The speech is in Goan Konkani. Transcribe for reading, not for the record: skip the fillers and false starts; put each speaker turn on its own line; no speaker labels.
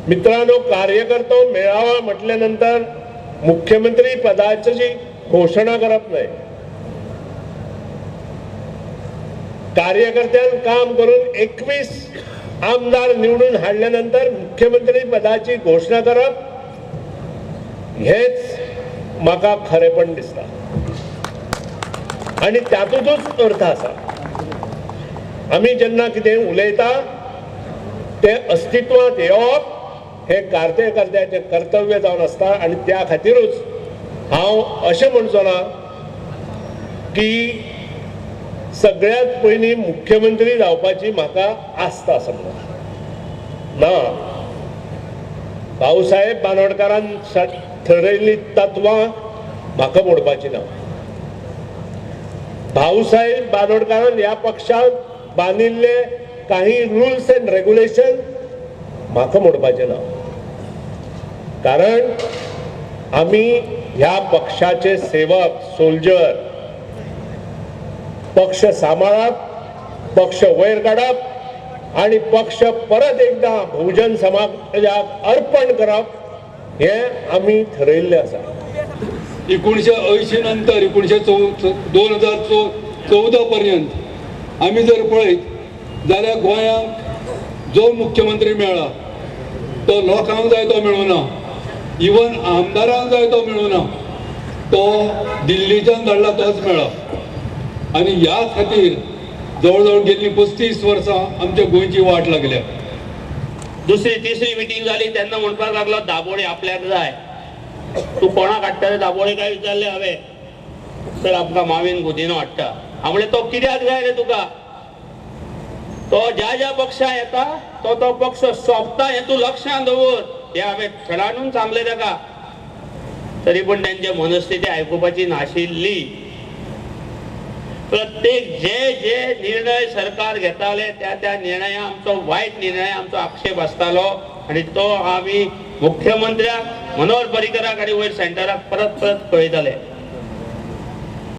मित्रांनो, कार्यकर्तो मेळावा म्हटल्या नंतर मुख्यमंत्री पदाची घोषणा करप न्हय। कार्यकर्त्यान काम करून 21 आमदार निवडून हाडल्यानंतर मुख्यमंत्री पदाची घोषणा करप हेच म्हाका खरेपण दिसता आनी तातूंतच अर्थ आसा। आमी जेन्ना कितें उलयता तें अस्तित्वांत येवप हे कार्यकर्त्याचें कर्तव्य जावन आसता आनी त्या खातीरूच हांव अशें म्हणचो ना की सगळ्यांत पयलीं मुख्यमंत्री जावपाची म्हाका आस्त आसा म्हणून ना। भाऊसाहेब बांदोडकारान ठरयल्ली तत्वां म्हाका मोडपाची ना। भाऊसाहेब बांदोडकारान ह्या पक्षाक बांदिल्ले काही रुल्स अँड रेग्युलेशन म्हाका मोडपाचें ना, कारण आमी ह्या पक्षाचे सेवक, सोल्जर। पक्ष सांबाळप, पक्ष वयर काडप आनी पक्ष परत एकदा बहुजन समाजाक अर्पण करप हे आमी ठरयिल्लें आसा।
1980 नंतर 2014 पर्यंत आमी जर पळयत जाल्यार गोंयांक जो मुख्यमंत्री मेळ्ळा तो लोकांक जाय तो मेळूना, इवन आमदारांक जाय तो मेळूना, तो दिल्लीच्यान धाडला तोच मेळ्ळा। आनी ह्या खातीर जवळ जवळ गेल्लीं 35 वर्सां आमच्या गोंयची वाट लागल्या।
दुसरी तिसरी मिटींग जाली तेन्ना म्हणपाक लागलो दाबोळी आपल्याक जाय, तूं कोणाक हाडटा रे दाबोळी काय विचारलें हांवें, तर आमकां मावीन गुदिनो हाडटा। हांव म्हणलें तो कित्याक जाय रे तुका, तो ज्या ज्या पक्षां येता तो तो पक्ष सोंपता हें तूं लक्षांत दवर, हें हांवें थळानून सांगलें ताका। तरी पूण तेंचे मनस्थिती आयकुपाची नाशिल्ली। प्रत्येक जे जे निर्णय सरकार घेताले त्या त्या निर्णया आमचो वायट निर्णय आमचो आक्षेप आसतालो आनी तो आमी मुख्यमंत्र्याक मनोहर पर्रीकराक आनी वयर सेंटराक परत परत कळयताले।